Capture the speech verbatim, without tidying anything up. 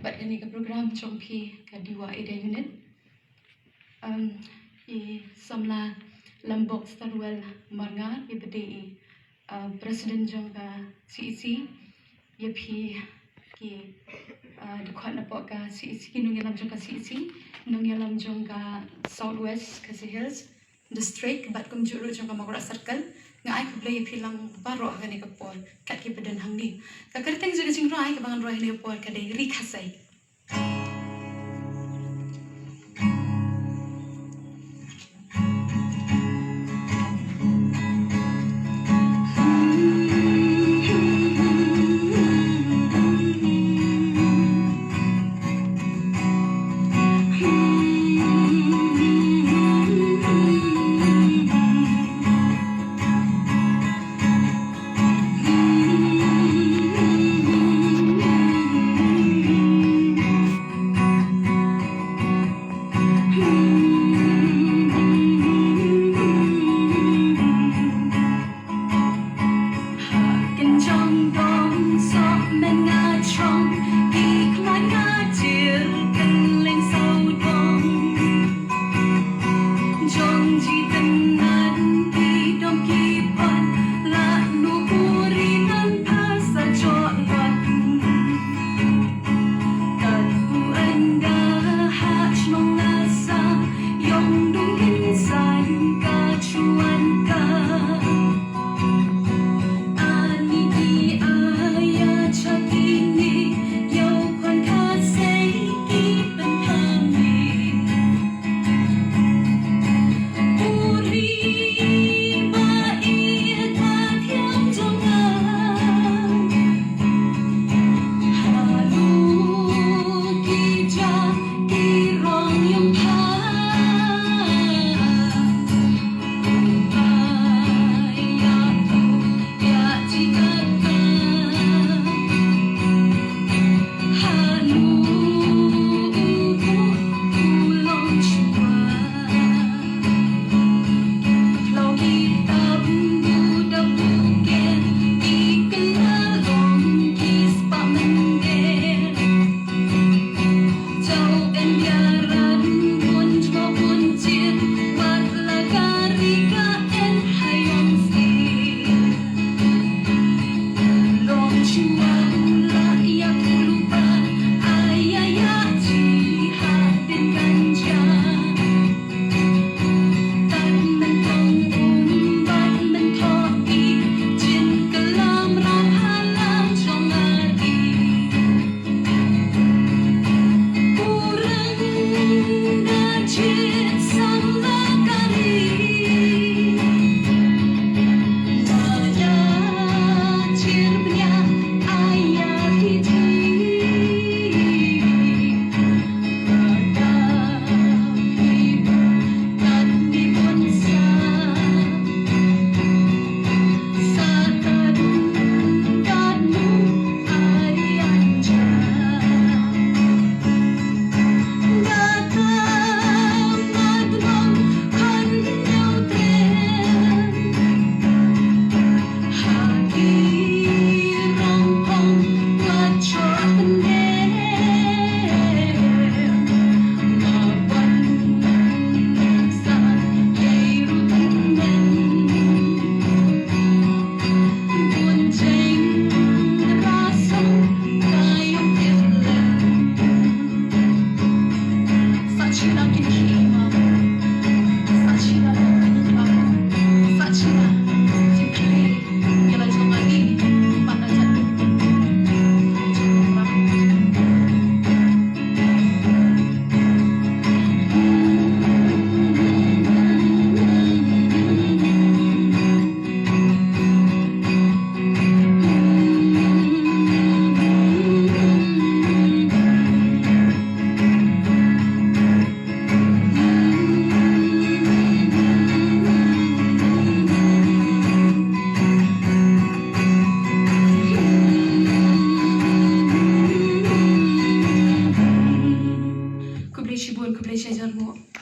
Bad kane ka program jong phi ka Diwa Area Unit. Um, i samla Lambok Starwell Marngar, i ba dei i, uh, President jong ka C E C, ïa phi ki, uh, dkhot na pok ka C E C, ki nongïalam jong ka C E C, nongïalam jong ka South West Khasi Hills District, bad kumjuh ruh jong ka Mawkyrwat Circle. Nga ai khublei ïa phi lang baroh ha kane ka por, kat ki ba don hangne. Ka kyrteng jong ka jingrwai kaba ngan rwai ha kane ka por ka dei Ri Khasai.